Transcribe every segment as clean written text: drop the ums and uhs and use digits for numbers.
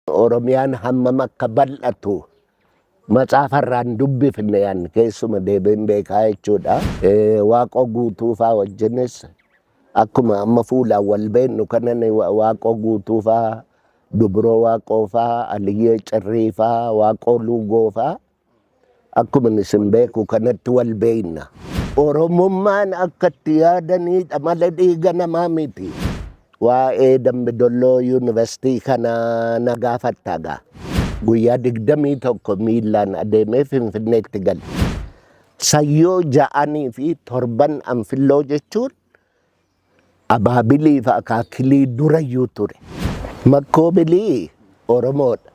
Oromiyaan hammam akka bal'atu matsaafarraan dubbifne an keessuma deebiin beekaa jechuudha. Waaqoo Guutuu faa wajjinis akkuma amma fuulaan wal beennu kanan Waaqoo Guutuu faa, Dubroo Waaqoo faa, Aliyyee Cirrii faa, Waaqoo Luugoo faa akkuma isin beeku kanatti wal beekna. Oromummaan akka itti yaadaniidha malee dhiiga namaa miti. Waa'ee Dambidolloo Yuunivarsiitii kana na gaafatta gaa. Guyyaa 21 miillaan adeemee Finfinneetti gale. Sayyoo ja'anii fi torban Anfilloo jechuun abaabilii fi akaakilii durayyuu ture. Makkoo Bilii Oromoodha.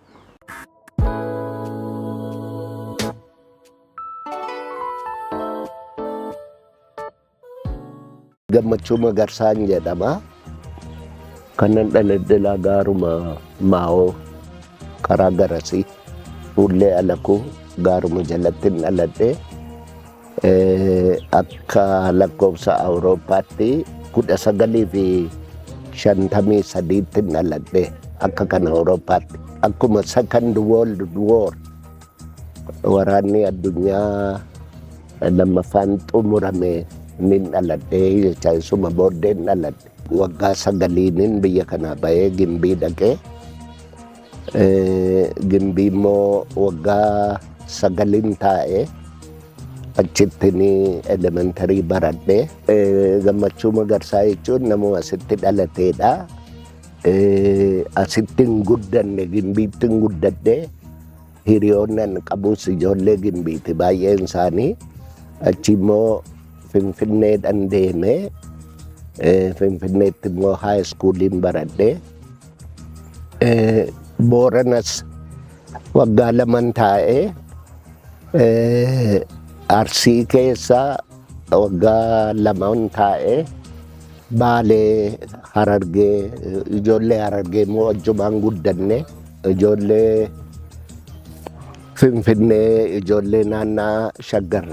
Gammachuu Magarsaan jedhama. Kanan dhaladhe laa gaaruma Maa'oo karaa garasii fuullee Alakuu gaaruma jalatti hin dhaladhe. Akka lakkoofsa Awurooppaatti 1953tti hin dhaladhe akka kan Awurooppaatti. Akkuma Second World War, waraanni addunyaa lammaffaan xumurame nin dhaladhe jecha, isuma booddeen dhaladhe. Waggaa 9niin biyya kanaa bahee Gimbii dhaqee, Gimbii immoo waggaa 9n taa'e, achittiin elementary baradhe. Gammachuu Magarsaa jechuun namuma asitti dhalateedha. Asitti hin guddanne, Gimbiitti hin guddadhe. Hiriyoonni ani qabus ijoollee Gimbiiti baay'een isaanii. Achi immoo Finfinneedhaan deeme. Finfinneetti immoo high schooliin baradhe. Booranas waggaa 2n taa'e. Arsii keessa waggaa 2n taa'e. Baalee, Harargee, ijoollee Harargee immoo wajjumaan guddanne. Ijoollee Finfinnee, ijoollee naannaa Shaggar,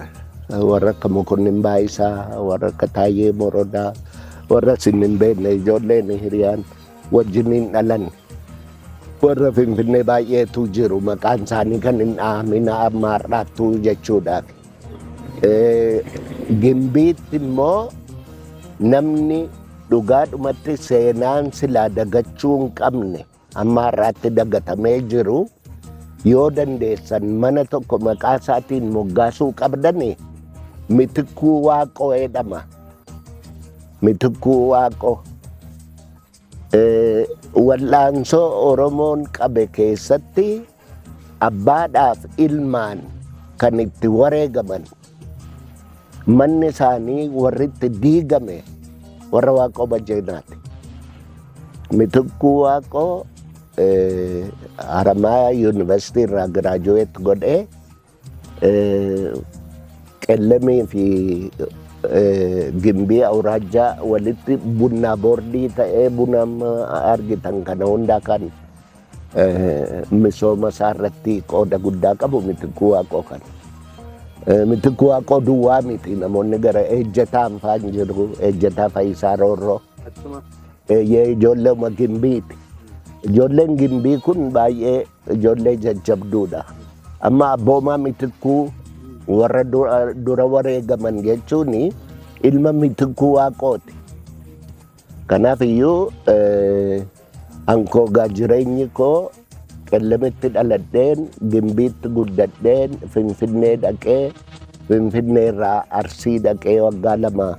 warra akka Mokonnin Baayisaa, warra akka Taayyee Morodaa, warra isin hin beekne, ijoolleen hiriyaan wajjiniin dhalan. Warra Finfinnee baay'eetu jiru, maqaan isaanii kan hin dhahamin amma har'aattuu jechuudhaaf. Gimbiitti immoo namni dhugaadhumatti seenaan silaa dagachuu hin qabne amma har'aatti dagatamee jiru, yoo dandeessan mana tokko maqaa isaatiin moggaasuu qabdani, Mitikkuu Waaqoo jedhama. Mitikkuu Waaqoo. Wal'aansoo Oromoon qabe keessatti abbaadhaaf ilmaan kan itti wareegaman, manni isaanii warri itti diigame warra Waaqoo Bajjeenaati. Mitikkuu Waaqoo Haramaayaa Yuunivarsiitii irraa graduate godhee Qellemii fi Gimbii Awuraajjaa walitti bunnaa boordii ta'ee buna amma argitan kana hundaa kan misooma isaa irratti qooda guddaa qabu Mitikkuu Waaqoo kana. Mitikkuu Waaqoo duwwaa miti, namoonni gara Ejjetaan faan jiru, Ejjetaa Fayisaa Roorroo. Eeyyee, ijoolleema Gimbiiti. Ijoolleen Gimbii kun baay'ee ijoollee jajjabduudha. Amma abboomaa Mitikkuu warra dura wareegaman jechuun ilma Mitikkuu Waaqooti. Kanaaf iyyuu ankoo gaa jireenyi koo Qellemitti dhaladheen, Gimbiitti guddadheen, Finfinnee dhaqee, Finfinnee irraa Arsii dhaqee waggaa 2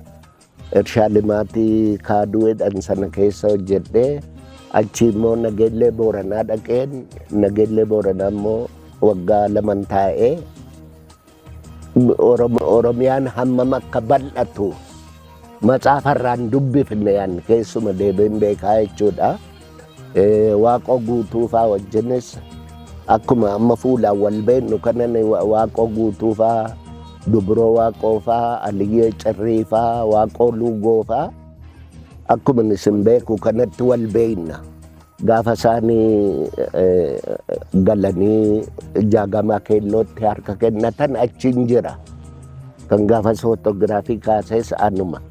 Irshaa Limaatii Kaaduu jedhan sana keessa hojjedhee, achi immoo Nageellee Booranaa dhaqeen, Nageellee Booranaa immoo waggaa 2n taa'ee. Oromiyaan hammam akka bal'atu matsaafarraan dubbifne an keessuma deebiin beekaa jechuudha. Waaqoo Guutuu faa wajjinis akkuma amma fuulaan wal beeknu kanan Waaqoo Guutuu faa, Dubroo Waaqoo faa, Aliyyee Cirrii faa, Waaqoo Luugoo faa akkuma isin beeku kanatti wal beekna. Gaafa isaanii galanii Jaagamaa Keellootti harka kennatan achiin jira. Kan gaafas footogiraafii kaases anuma.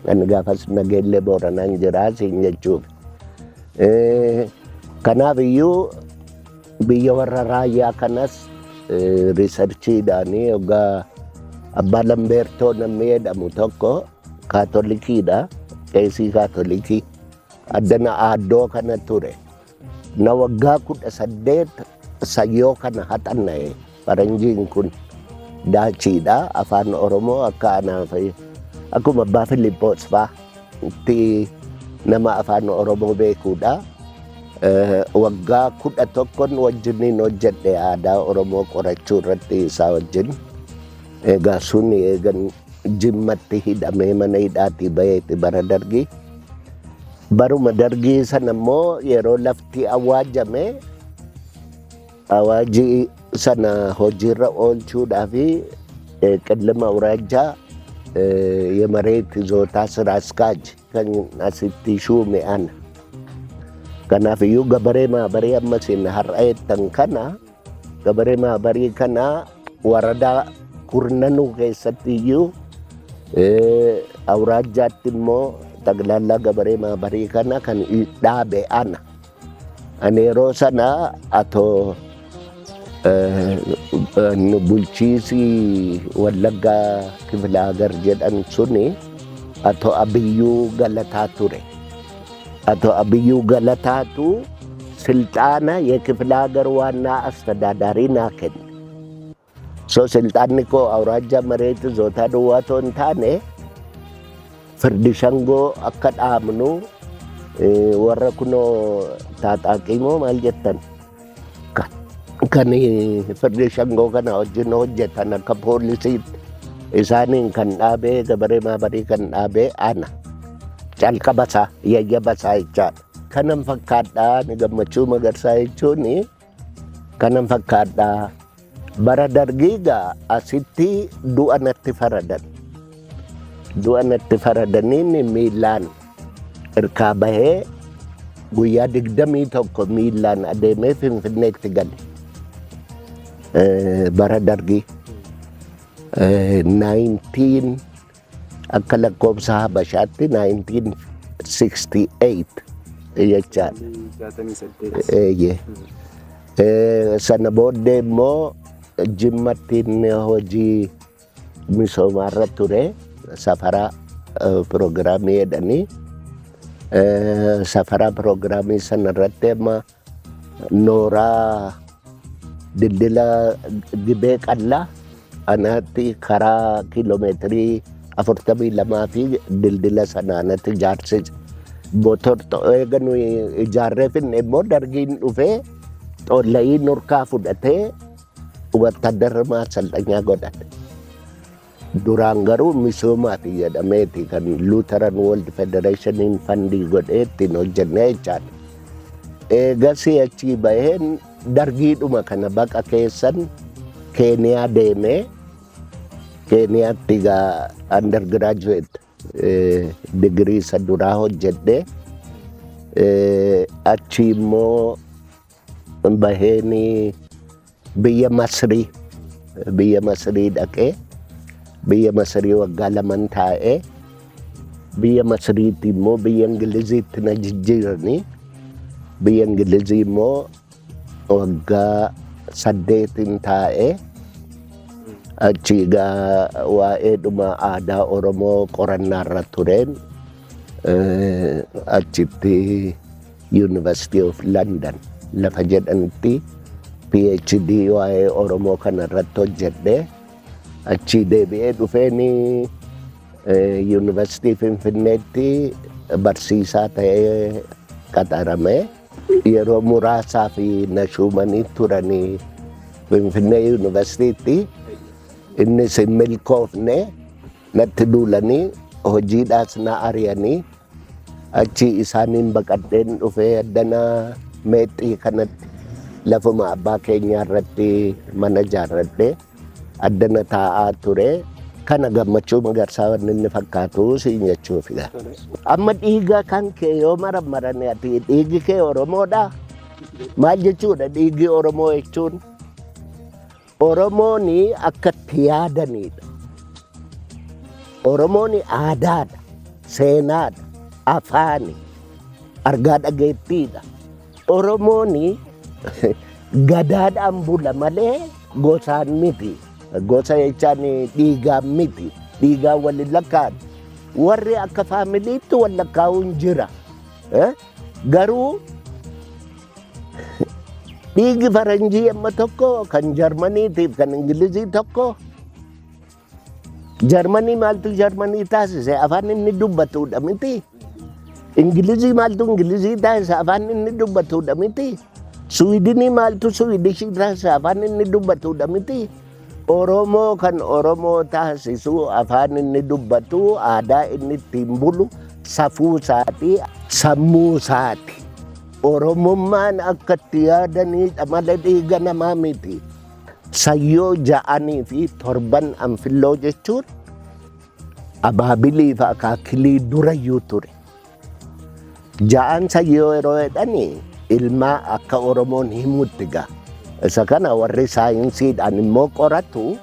Ani gaafas Nageellee Booranaan jira siin jechuuf. Kanaaf iyyuu Biyya warra Raayyaa kanas researchiidhaan yoggaa Abbaa Lambeertoo namni jedhamu tokko Kaatolikiidha. Qeesii Kaatolikii. Addana aaddoo kana ture. Na waggaa 18 sayyoo kana haxanna'e faranjiin kun Daachiidha. Afaan Oromoo akka anaaf akkuma Abbaa Filiippoos fa'aa itti nama afaan Oromoo beekuudha. Waggaa 11n wajjiniin hojjedhe aadaa Oromoo qorachuu irratti isaa wajjin. Egaa sun eegan Jimmatti hidhamee mana hidhaatii baheeti bara Dargii. Baruma Dargii sana immoo yeroo lafti awwaajame, awaajii sana hojiirra oolchuudhaaf Qillima Awuraajjaa የመሬት ይዞታ ስራ አስኪያጅ kan asitti shuume ana. Kanaaf iyyuu gabaree maabarii amma isin har'a jettan kana, gabaree maabarii kana waradaa kurnanuu keessatti iyyuu, awuraajjaatti immoo ጠቅላላ gabaree maabarii kana kan dhaabe ana. Ani yeroo sana atoo bulchiisi Wallaggaa Kifilaagar jedhan suni atoo Abiyyuu Galataa ture. Atoo Abiyyuu Galataatu silxaana የክፍለ ሀገር ዋና አስተዳዳሪ naa kenne. So silxaanni koo awuraajjaa መሬት ይዞታ duwwaa otoo hin taane, firdi shangoo akka dhaabnu, warra kunoo taaxaaqii moo maal jettan kan firdi shangoo kana wajjin hojjetan akka poolisiitti isaaniin kan dhaabee, gabaree maabarii kan dhaabee ana. Calqabasaa yayyabasaa jechaadha. Kanan fakkaadhaa ni Gammachuu Magarsaa jechuun kanan fakkaadhaa. Bara Dargii gaa asitti du'a natti faradan. Du'a natti faradaniin miillaan irkaa bahee guyyaa 21 miillaan adeemee Finfinneetti gale. Bara Dargii. 19 akka lakkoofsa Habashaatti 1968 jechaadha. 68. Eeyyee. Sana booddee immoo Jimmattiin hojii misoomaarra ture, safaraa piroogiraamii jedhanii, safaraa piroogiraamii sana irratti amma nooraa dildila Gibee Qallaa anaatti karaa kiiloomeetirii 42 fi dildila sana anatti ijaarsise. Motor eega nuyi ijaarree finne immoo Dargiin dhufee xoolla'ii nurkaa fudhatee wattaaddara ማሰልጠኛ godhate. Duraan garuu misoomaaf jedhameeti kan Lutheran World Federationiin fund godhee ittiin hojjennee jechaadha. Eegasii achii baheen Dargiidhuma kana baqa keessan Keeniyaa deemee, Keeniyaatti egaa undergraduate digirii isa duraa hojjedhee, achi immoo baheen biyya Masrii dhaqee, biyya Masrii waggaa 2n taa'ee, biyya Masriitti immoo biyya Ingiliziitti na jijjiiranii, biyya Ingilizii immoo waggaa 8n taa'ee, achi egaa waa'eedhuma aadaa Oromoo qorannaarra tureen achitti University of London lafa jedhanitti PhD waa'ee Oromoo kana irratti hojjedhe. Achi deebi'ee dhufeeni Yuunivarsiitii Finfinneetti barsiisaa ta'ee qaxarame. Yeroo muraasaa fi na shuumanii turanii Finfinnee Yuunivarsiitiitti, innis hin milkoofne, natti duulanii hojiidhaas na ari'anii, achi isaaniin baqadheen dhufee addana Meexxii kanatti lafuma abbaa keenyaa irratti mana ijaarradhee addana taa'aa ture. Kana Gammachuu Magarsaa wanni inni fakkaatu siin jechuufi. Amma dhiiga kan kee yoo marammarane, ati dhiigi kee Oromoodhaa? Maal jechuudha dhiigi Oromoo jechuun? Oromoon akka itti yaadanidha. Oromoon aadaadha, seenaadha, afaani, argaa dhageettiidha. Oromoon Gadaadhaan bula malee gosaan miti. Gosa jechaan dhiigaan miti. Dhiigaan wal hin lakkaa'an. Warri akka familyitti wal lakkaa'uun jira. Garuu dhiigi faranjii amma tokko, kan Jarmaniitiif kan Ingilizii tokko. Jarmanii maaltu Jarmanii taasise? Afaan inni dubbatudha miti. Ingilizii maaltu Ingilizii taasise? Afaan inni dubbatudha miti. Suwidinii maaltu Suwidishii taasise? Afaan inni dubbatudha miti. Oromoo kan Oromoo taasisu afaan inni dubbatu, aadaa inni ittiin bulu, safuu isaati, sammuu isaati. Oromummaan akka itti yaadanidha malee dhiiga namaa miti. Sayyoo ja'anii fi torban anfilloo jechuun abaabilii fi akaakilii durayyuu ture. Ja'an sayyoo yeroo jedhani ilmaa akka Oromoon himutti gaa. Isa kana warri saayinsiidhaan immoo qoratu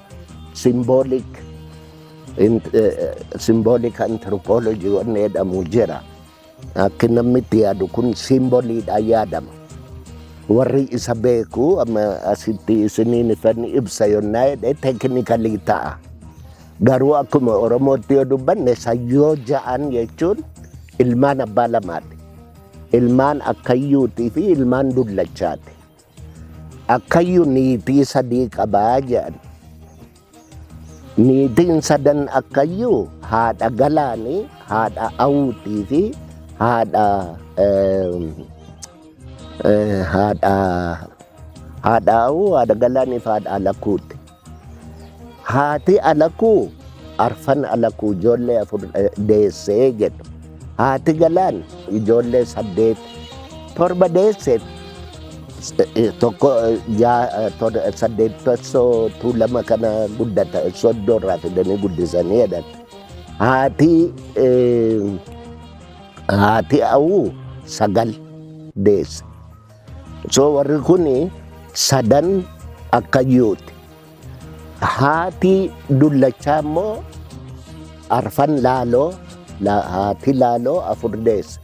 symbolic anthropology wanni jedhamu jira. Akki namni itti yaadu kun symboliidhaan yaadama. Warri isa beeku amma asitti isiniin ifan ibsa yonnaa jedhe technically ta'a. Garuu akkuma Oromootti yoo dubbanne, sayyoo ja'an jechuun ilmaan abbaa lamaati. Ilmaan akkayyuutii fi ilmaan dullachaati. Akkayyuu niitii sadii qabaa jedhan. Niitiin sadan akkayyuu haadha galaanii, haadha awuutii fi haadha awuu, haadha galaanii fi haadha alakuuti. Haati alakuu arfan alakuu, ijoollee afur deessee jedhu. Haati galaan ijoollee saddeet, torba deessee, tokko saddeettassoo Tuulama kana guddata, Soddoo irraa fidanii guddisanii jedhan. Haati awuu sagal deesse. So warri kuni sadan akkayyuuti. Haati dullachaa immoo arfan laaloo, haati laaloo afur deesse.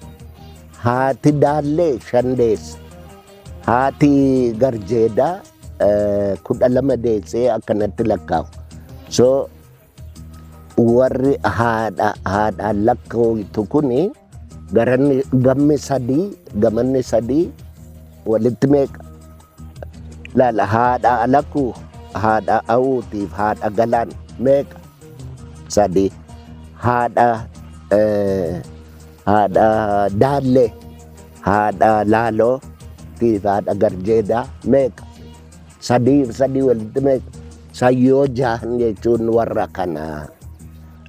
Haati daallee shan deesse. Haati garjeedaa 12 deessee akkanatti lakkaa'u. So warri haadha haadhaan lakkaa'u kuni garanni gammi sadii, gamanni sadii walitti meeqa? Laala, haadha alakuu, haadha awuutiif haadha galaan meeqa? Sadii. Haadha daallee, haadha laaloo fi haadha garjeedaa meeqa? Sadii sadii walitti meeqa? Sayyoo jahan jechuun warra kana.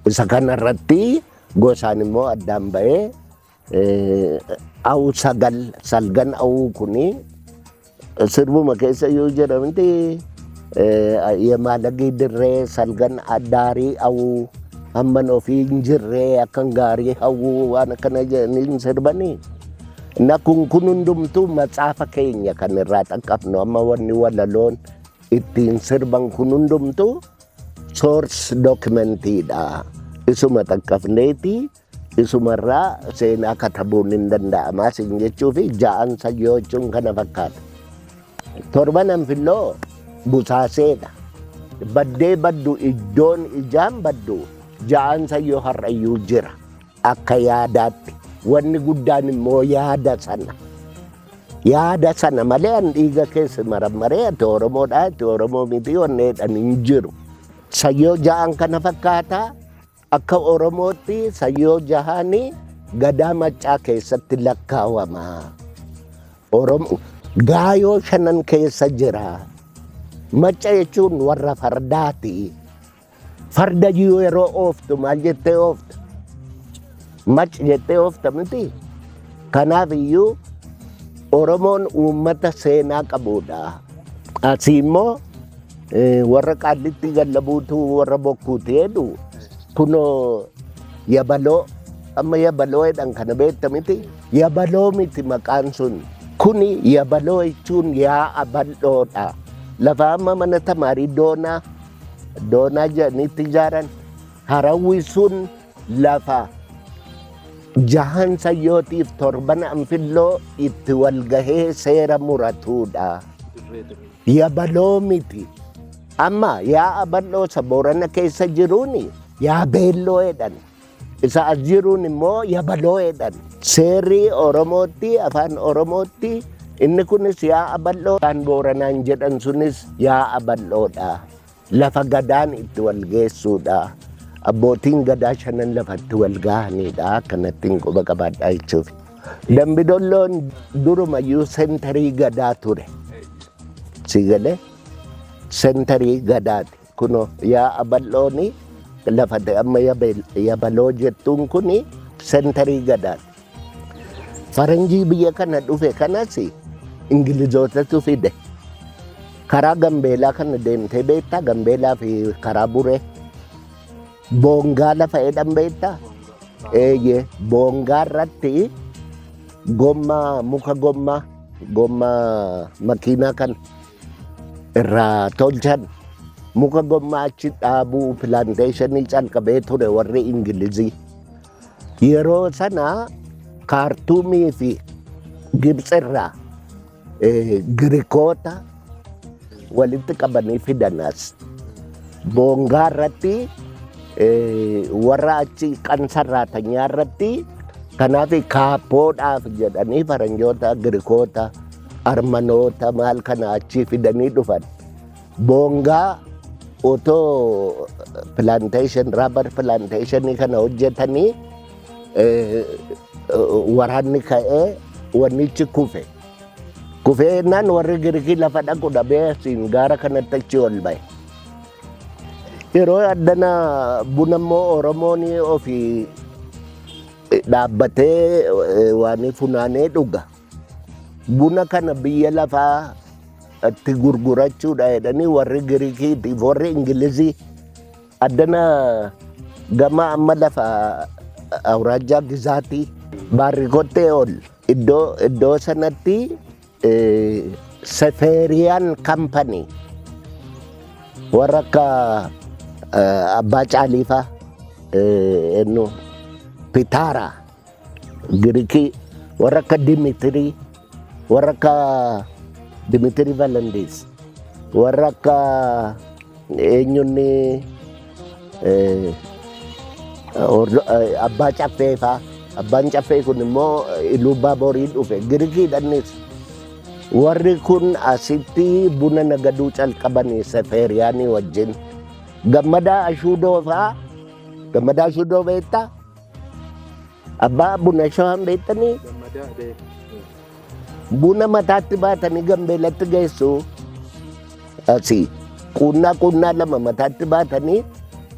Isa kana irratti gosaan immoo addaan ba'ee awu sagal, salgan awuu kuni sirbuma keessa yoo jedhamti, yemaalagii dirree salgan daarii awuu hamman ofii hin jirree akkan gaarii hawwuu, waan akkana jedhanii sirbanii. Na kun hundumtuu matsaafa keenya kan irraa xaqqabnu. Amma wanni walaloon ittiin sirban kun hundumtuu source documentiidha. Isuma xaqqabneeti isumarraa seenaa katabuun hin danda'amaa sin jechuu fi ja'an sayyoo jechuun kana fakkaata. Torban anfilloo busaaseedha. Baddee baddu, iddoon ijaan baddu, ja'an sayyoo har'ayyuu jira akka yaadaatti. Wanni guddaan immoo yaada sana. Yaada sana malee an dhiiga keessa marammaree ati Oromoodha, ati Oromoo miti wanni jedhan hin jiru. Sayyoo ja'an kana fakkaataa. Akka Oromootti sayyoo jahaanii gadaa maccaa keessatti lakkaawama. Oromoo gaayoo shanan keessa jira. Macca jechuun warra fardaati. Farda yeroo ooftu maal jettee oofta? Mac jettee oofta miti. Kanaaf iyyuu Oromoon uummata seenaa qabudha. Asii immoo warra Qaallitti gallabuutu warra bokkuuti jedhu. Kunoo yabaloo, amma yabaloo jedhan kana beekta miti. Yabaloo miti maqaan sun. Kuni yabaloo jechuun yaa'a bal'oodha. Lafa amma mana tamaarii doonaa doonaa jedhaniitti ijaaran, harawwi sun lafa jahan sayyootiif torban anfilloo itti wal gahee seera muratudha. Yabaloo miti. Amma yaa'a bal'oo isa Boorana keessa jiruun Yaabeelloo jedhan. Isa as jiruun immoo Yabaloo jedhan. Seerri Oromootti, afaan Oromootti inni kunis yaa'a bal'oo kan Booranaan jedhan sunis yaa'a bal'oodha. Lafa gadaan itti wal geessuudha. Abbootiin gadaa shanan lafa itti wal gahanidha. Akkanattiin quba qabaadhaa jechuuf. Dambidolloon durumayyuu sentarii gadaa ture. Si galee sentarii gadaati. Kunoo yaa'a bal'ooni lafa amma Yabaloo jettuun kuni sentarii gadaati. Faranjii biyya kana dhufe kanas Ingilizootatu fide. Karaa Gambeelaa kana deemtee beektaa? Gambeelaa fi karaa Buree. Boongaa lafa jedhan beektaa? Eeyyee, boongaa irratti gommaa muka gommaa gommaa makiinaa kana irraa tolchan muka gommaa achi dhaabuu pilaanteeshinii calqabee ture warri Ingilizii. Yeroo sana Kaartuumii fi Gibxi irraa Girikoota walitti qabanii fidan as. Boongaa irratti warra achi qansarraatanyaa irratti kanaaf kaappoodhaaf jedhanii faranjoota Girikoota Armanoota maal kana achii fidanii dhufan. Boongaa otoo plantation rubber plantation kana hojjetanii waraanni ka'ee wannichi kufe. Kufee jennaan warri Girikii lafa dhaqu dhabee asiin gaara kanatti achi ol ba'e. Yeroo addana buna immoo Oromoon ofii dhaabbatee waan funaanee dhuga. Buna kana biyya lafaa itti gurgurachuudha jedhanii warri Girikiitiif warri Ingilizii addana gama amma lafa awuraajjaa Gizaatii Baarrikottee ol iddoo iddoo sanatti Sefeeriyaan kampanii warra akka Abbaa Caaliifaa eenyu Pitaaraa Girikii warra akka Dimitirii warra akka Dimitirii Valandiis warra akka eenyunni Abbaa Caffee faa abbaan Caffee kun immoo Iluu Baaborii dhufe Girikiidhannis warri kun asitti buna nagaduu calqabanii Sefeeriyaanii wajjin Gammadaa Ashuudoo faa. Gammadaa Ashuudoo beektaa? Abbaa buna shawaan beektanii? Gammadaa deema. Buna mataatti baatanii Gambeelatti geessu. Asii quunnaa quunnaa lama mataatti baatanii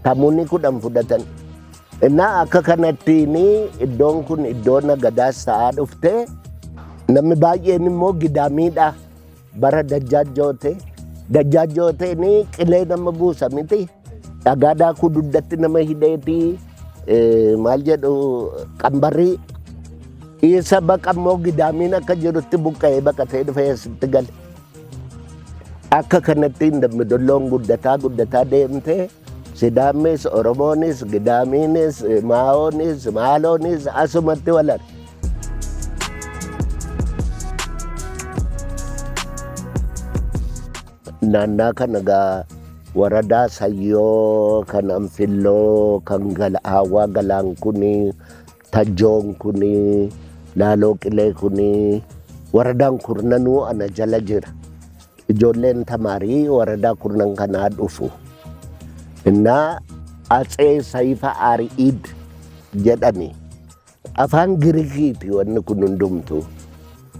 tamuunni 10 fudhatan. Innaa akka kanattiin iddoon kun iddoo nagadaas ta'aa dhufte namni baay'een immoo gidaamiidha. Bara Dajjaaj Jootee. Dajjaaj Jooteen qilee nama buusa miti. Dhagaa daakuu dugdatti nama hidheeti maal jedhu qambarrii. Isa baqa immoo gidaamiin akka jirutti buqqa'ee baqatee dhufee asitti gale. Akka kanatti Dambidolloon guddataa guddataa deemtee Sidaammis, Oromoonis, Gidaamiinis, Maa'oonis, Maaloonis asumatti wal arge. Naannaa kana gaa waradaa Sayyoo, kan Anfilloo, kan Hawwaa Galaan kuni, Tajjoon kuni, Laaloo Qilee kuni, waradaan kurnanuu ana jala jira. Ijoolleen tamaarii waradaa kurnan kanaa dhufu. Innaa Atsee Sayifa Ari'id jedhani. Afaan Girikiiti wanni kun hundumtuu.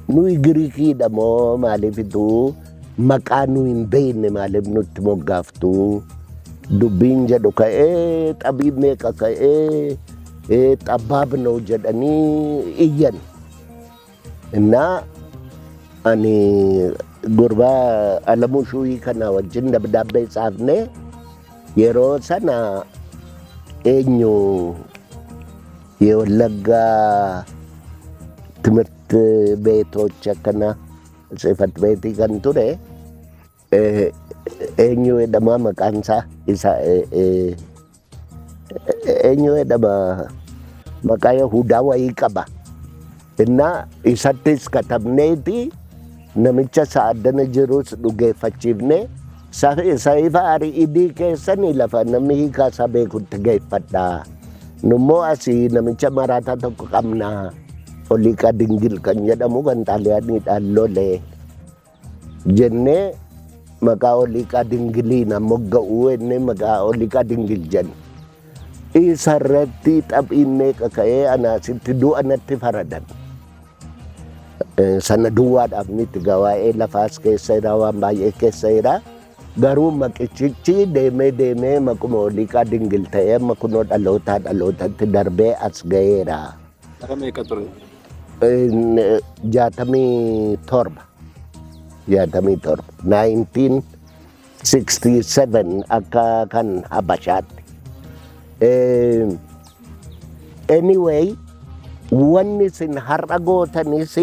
Nuyi Girikiidha moo maaliifitu maqaa nu hin beekne maaliif nutti moggaaftu? Dubbiin jedhu ka'ee xabii meeqa ka'ee xabbaab noo jedhanii iyyan. Innaa ani gurbaa Alamuu Shuuyii kana wajjin dabdaabbee tsaafne yeroo sana eenyu የወለጋ ትምህርት ቤቶች akkana ጽሕፈት beetii kan ture eenyu jedhama maqaan isaa isa eenyu jedhama maqaa Yahudaa wayii qaba. Innaa isattis katabneeti. Namicha isa addana jirus dhugeeffachiifne sa'ifa ari'idii keessanii lafa namni hiikaa isaa beekutti geeffadhaa. Nummoo asii namicha maraataa tokko qabnaa. Oliiqaa Dingil kan jedhamu kan Xaaliyaaniidhaan lole jennee maqaa Oliiqaa Dingiliin ammoo ga'uu jennee maqaa Oliiqaa Dingil jenne. Isarratti taphiin meeqa ka'ee anaasitti du'a natti faradan. Sana duwwaadhaaf miti waa'ee lafaas keessa jira, waan baay'ee keessa jira. Garuu maqichichi deemee deemee maquma Oliiqaa Dingil ta'ee amma kunoo dhalootaa dhalootatti darbee as ga'eera. Bara meeqa ture? 67. 67. 1967 akka kan Habashaatti. Anyway, wanni isin har'a gootanis,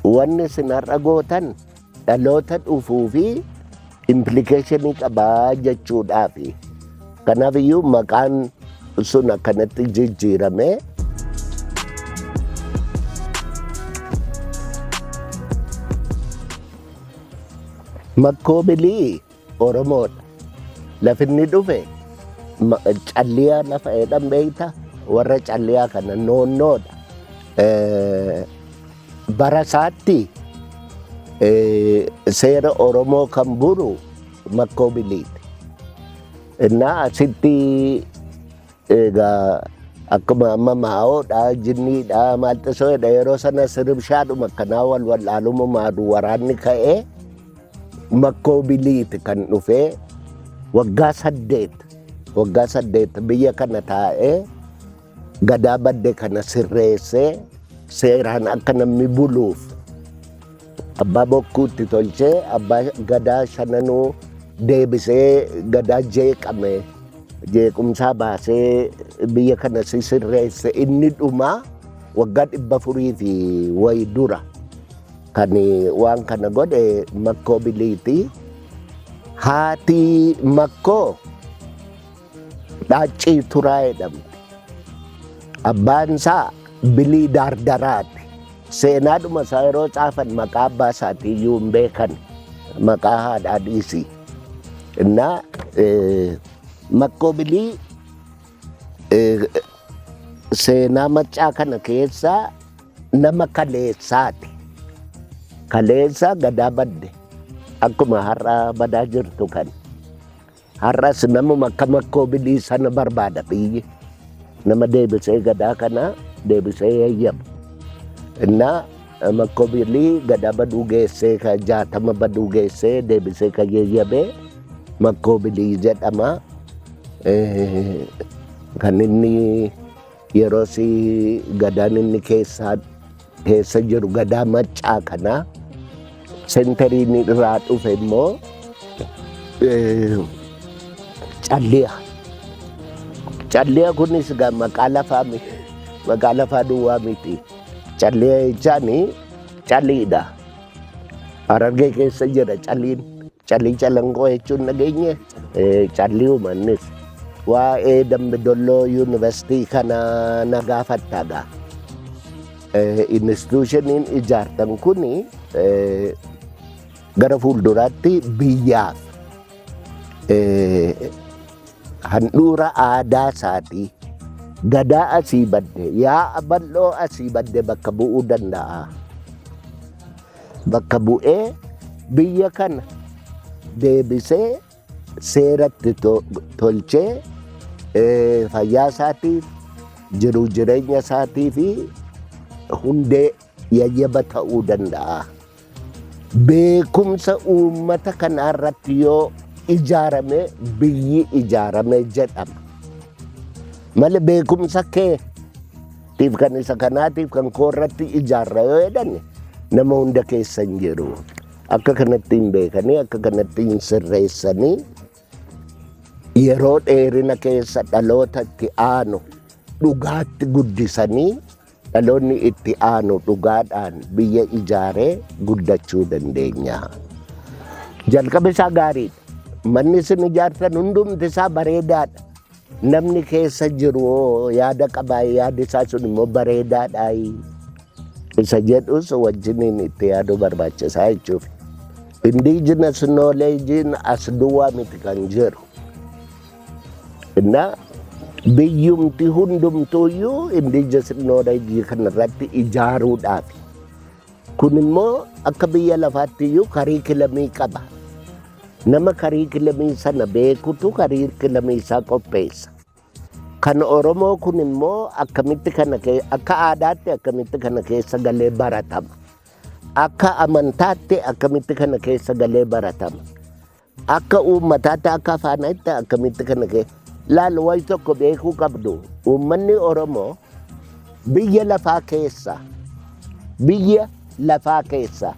wanni isin har'a gootan dhaloota dhufuu fi implication qabaa jechuudhaafi. Kanaaf iyyuu maqaan sun akkanatti jijjiirame. Makkoo Bilii Oromoodha. Lafinni dhufe Calliyaa lafa jedhan beekta, warra Calliyaa kana noonnoodha. Bara isaatti seera Oromoo kan buru Makkoo Biliiti. Innaa asitti egaa akkuma amma maa'oodha, jinniidha, maalxisoodha, yeroo sana siribshaadhuma akkanaa wal wallaaluma maadu waraanni ka'ee Makkoo Biliiti kan dhufee waggaa 8 biyya kana taa'ee gadaa badde kana sirreessee seeraan akka namni buluuf abbaa bokkuutti tolchee, abbaa gadaa shananuu deebisee, gadaa jeeqame jeequmsaa baasee biyya kana sirreesse. Inni dhumaa waggaa 400 fi wayi dura kan waan kana godhe Makkoo Biliiti. Haati Makkoo Dhaaccii Turaa jedhamti. Abbaan isaa Bilii Daardaraati. Seenaadhuma isaa yeroo caafan maqaa abbaa isaatii iyyuu hin beekan. Maqaa haadhaa dhiisi. Innaa Makkoo Bilii seenaa Maccaa kana keessa nama kaleessaati. Kaleessa gadaa badde akkuma har'a badaa jirtu kan. Har'as namuma akka Makkoo Bilii sana barbaada biyyi. Nama deebisee gadaa kana deebisee yayyabu. Innaa Makkoo Bilii gadaa baduu geessee, ka 60 baduu geessee deebisee kan yayyabee Makkoo Bilii jedhama. Kan inni yeroo si gadaan inni keessa keessa jiru gadaa Maccaa kana centeriin irraa dhufe immoo Calliya. Calliya kunis egaa maqaa lafaa maqaa lafaa duwwaa miti. Calliya jechaan caliidha. Harargee keessa jira caliin. Calii Calanqoo jechuun dhageenye calliyuma innis. Waa'ee Dambi Dolloo Yuunivarsiitii kana na gaafatta gaa. Institutioniin ijaartan kuni gara fuulduraatti biyyaaf handhuura aadaa isaatii, gadaa asii badde, yaa'a bal'oo asii badde bakka bu'uu danda'a. Bakka bu'ee biyya kana deebisee seeratti tolchee fayyaa isaatiif, jiruu jireenya isaatii fi hundee yayyaba ta'uu danda'a. Beekumsa uummata kanaa irratti yoo ijaarame biyyi ijaarame jedhama. Malee beekumsa keetiif kan isa kanaatiif kan koo irratti ijaarra yoo jedhan nama hunda keessa hin jiru. Akka kanatti hin beekanii, akka kanatti hin sirreessanii, yeroo dheerina keessa dhaloota itti aanu dhugaatti guddisanii dhaloonni itti aanu dhugaadhaan biyya ijaaree guddachuu dandeenya. Jalqaba isaa gaariidha. Manni isin ijaartan hundumti isaa bareedaadha. Namni keessa jiru yaada qabaa, yaadi isaa sun immoo bareedaadha. Isa jedhus wajjiniin itti yaaduu barbaachisaa jechuuf. Indigenous knowledge'n as duwwaa miti kan jiru. Inna biyyumti hundumtuuyyuu indigenous knowledge kanarratti ijaaruudhaaf. Kun immoo akka biyya lafaatti iyyuu curriculumii qaba. Nama curriculumii sana beekutu curriculumii isaa qopheessa. Kan Oromoo kun immoo akkamitti kana akka aadaatti akkamitti kana keessa galee baratama? Akka amantaatti akkamitti kana keessa galee baratama? Akka uummataatti, akka afaanitti akkamitti kana keessa? Laal, wayi tokko beekuu qabdu. Uummanni Oromoo biyya lafaa keessa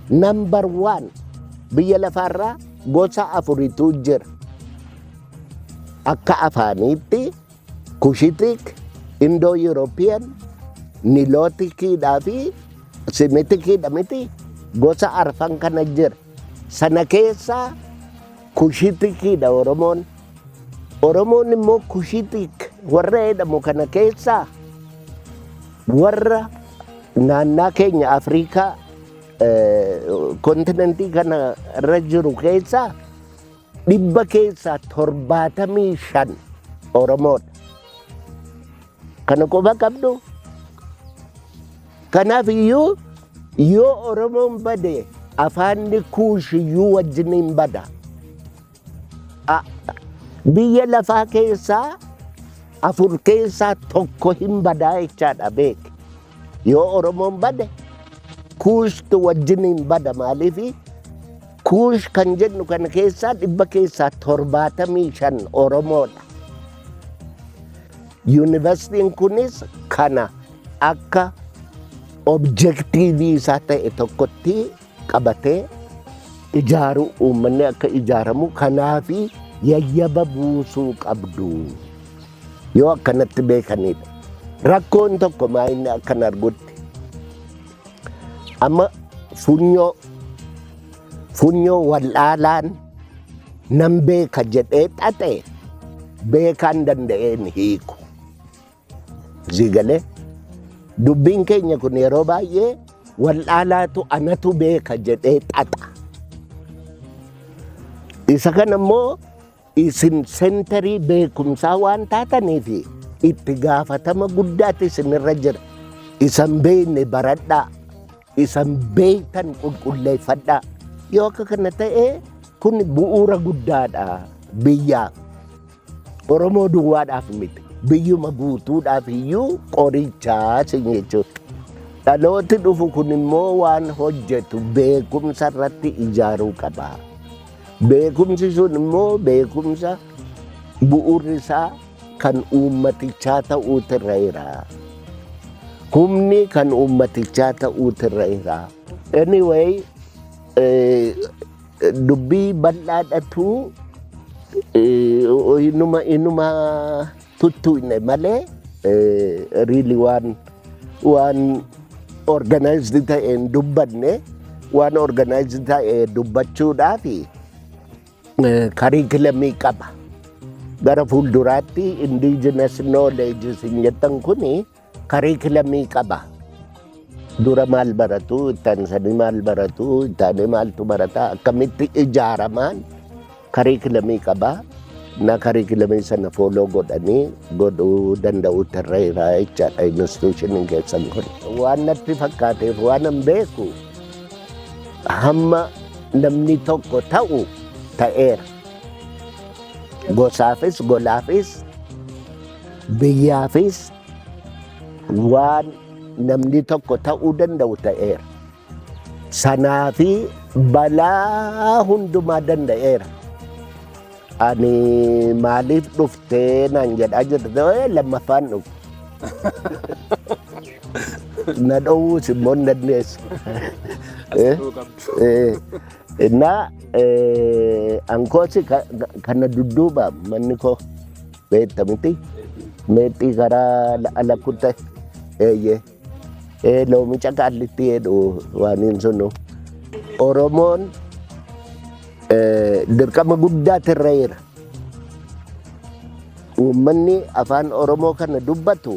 number one. Biyya lafaarraa gosa afuritu jira. Akka afaaniitti Cushitic, Indo European, Niloticiidhaa fi Semiticiidha miti? Gosa arfan kana jira. Sana keessaa Cushiticiidha Oromoon. Oromoon immoo Cushitic warra jedhamu kana keessaa warra naannaa keenya Afrikaa continentii kana irra jiru keessaa 75% Oromoodha. Kana quba qabdu. Kanaaf iyyuu yoo Oromoon bade, afaanni Kuushiyyuu wajjiniin bada. Biyya lafaa keessaa afur keessaa tokko hin badaa jechaadha, beek. Yoo Oromoon bade, Kuushtu wajjiniin bada. Maaliifi Kuush kan jennu kana keessaa 75% Oromoodha. Yuunivarsiitiin kunis kana akka objectiveii isaa ta'e tokkotti qabatee ijaaru, uummanni akka ijaaramu kanaafi yayyaba buusuu qabdu yoo akkanatti beekanidha. Rakkoon tokko maa inni akkan argutti amma funyoo wal'aalaan nan beeka jedhee xaxe beekaan danda'een hiiku. Zigalee dubbiin keenya kun yeroo baay'ee wal'aalaatu anatu beeka jedhee xaxa. Isa kana immoo isin centerii beekumsaa waan taataniif itti gaafatama guddaatu isinirra jira. Isan beekne baradhaa, isan beektan qulqulleeffadhaa. Yoo akka kana ta'e, kun bu'uura guddaadha biyyaaf. Oromoo duwwaadhaaf miti. Biyyuma guutuudhaaf iyyuu qorichaa sin jechuudha. Dhalooti dhufu kun immoo waan hojjetu beekumsa irratti ijaaruu qaba. Beekumsi sun immoo beekumsa bu'uurri isaa kan uummatichaa ta'uutu irra jira. Humni kan uummatichaa ta'uutu irra jira. Anyway, dubbii bal'aadhatu inuma tuttuqne malee, really waan organized ta'een dubbanne, waan organized ta'e dubbachuudhaaf curriculumii qaba. Gara fuulduraatti indigenous knowledge isin jettan kuni curriculumii qaba. Dura maal baratu, ittaansanii maal baratu, ittaanee maaltu barata, akkamitti ijaaramaan curriculumii qaba. Na curriculumii sana follow godhanii godhuu danda'uutu irra jira jechaadha institutioniin keessan kun. Waan natti fakkaateef waan an beeku hamma namni tokko ta'u ta'eera. Gosaafis, golaafis, biyyaafis waan namni tokko ta'uu danda'u ta'eera. Sanaafi balaa hundumaa danda'eera. Ani maaliif dhuftee naan jedhaa jirte, lammaffaan dhufu. Na dhowwuus immoo hin dandeessu. Innaa ankoosi kana dudduuba manni koo beekta miti, meexxii karaa alakkutte, eeyyee, loomicha qaallitti jedhu waan hin sunu. Oromoon dirqama guddaatu irra jira. Uummanni afaan Oromoo kana dubbatu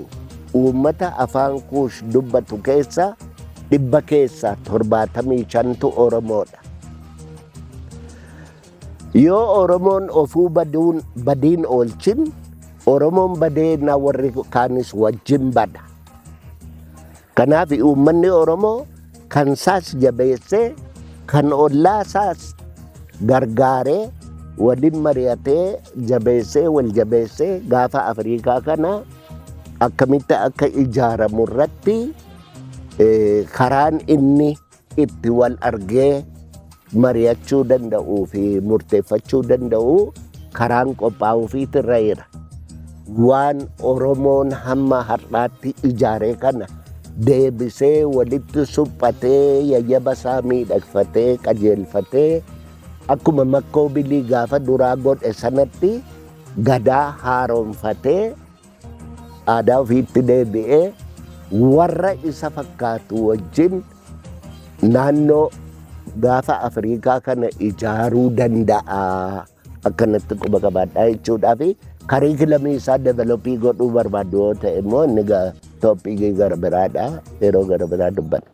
uummata afaan Kuush dubbatu keessa 75%tu Oromoodha. Yoo Oromoon ofuu baduun badiin oolchin, Oromoon badee na warri kaanis wajjin bada. Kanaaf uummanni Oromoo kan isaas jabeessee, kan ollaa isaas gargaaree, waliin mari'atee, jabeessee, wal jabeessee, gaafa Afrikaa kana akkamitti akka ijaaramu irratti karaan inni itti wal argee mari'achuu danda'uu fi murteeffachuu danda'u karaan qophaa'uufiitu irra jira. Waan Oromoon hamma har'aatti ijaaree kana deebisee walitti suphatee, yayyaba isaa miidhagfatee, qajeelfatee, akkuma Makkoo Bilii gaafa duraa godhe sanatti gadaa haaromfatee, aadaa ofiitti deebi'ee, warra isa fakkaatu wajjin naannoo gaafa Afrikaa kana ijaaruu danda'a. Akkanatti quba qabaadhaa jechuudhaa fi curriculumii isaa develop godhuu barbaadu yoo ta'e immoo inni topicii gara biraadha, yeroo gara biraa dubbanna.